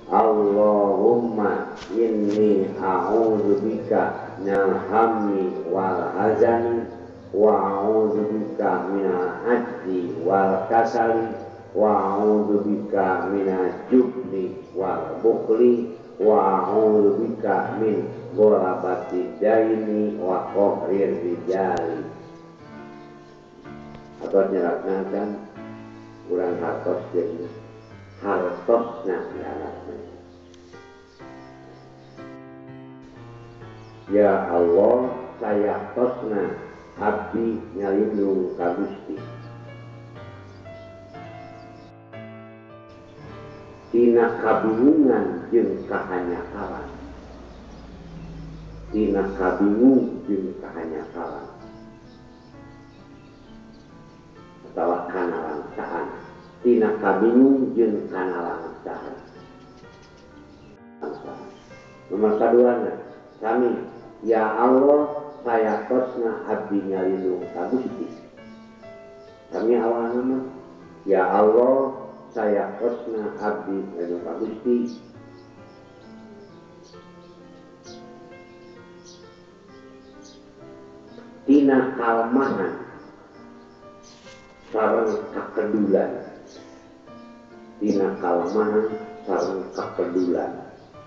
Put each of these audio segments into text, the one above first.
Allahumma inni a'udzubika minal hammi wal hazani wa a'udzubika minal ajzi wal kasali wa a'udzubika minal jubni wal bukhli wa a'udzubika min ghalabati daini wa qahrir rijali. Atau nyeratna kan urang hartos jeung hartosna dianakna. Ya Allah, saya tosna abdi nyalindung ka Gusti. Tina kabingungan jeung kahanyakalan. Tina kabingung jeung kahanyakalan. Atawa kanalangsaan. Tina kabingung jeung kanalangsaan. Nomor kaduana, sami ya Allah, saya tosna abdi nyalindung ka Gusti. Sami awalna mah, ya Allah, saya tosna abdi nyalindung ka Gusti. Tina kalemahan sareng kakedulan. Tina kalemahan sareng kakedulan.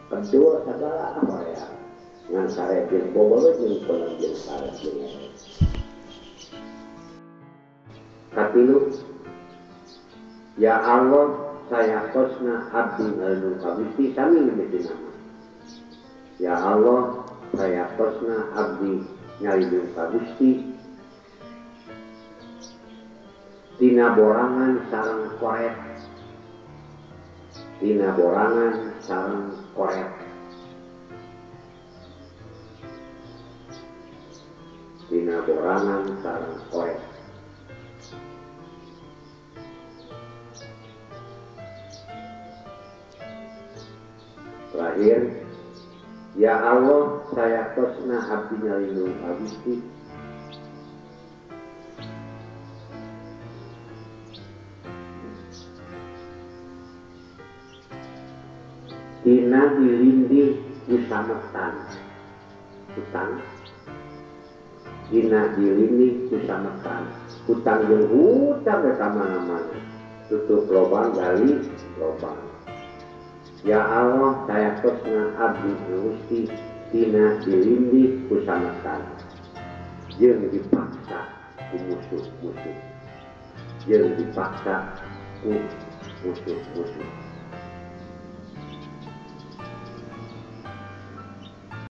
Kedua sagala hoream. Ngan sare jeung bobolo jeung kolam jeung sare jeung katilu, ya Allah, saya tosna abdi nyalindung ka Gusti. Sami mimiti nama. Ya Allah, saya tosna abdi nyalindung ka Gusti. Tina borangan sareng koret. Tina borangan sareng koret. Tina borangan sareng koret. Terakhir, ya Allah, saya tosna abdi nyalindung ka Gusti. Tina dilindih kusametan hutang. Tina dilindih kusametan hutang jeung hutang ka mana-mana, tutup lobang gali lobang. Ya Allah, saya tosna abdi Gusti tina dilindih kusametan jeung dipaksa ku musuh-musuh, jeung dipaksa ku musuh-musuh.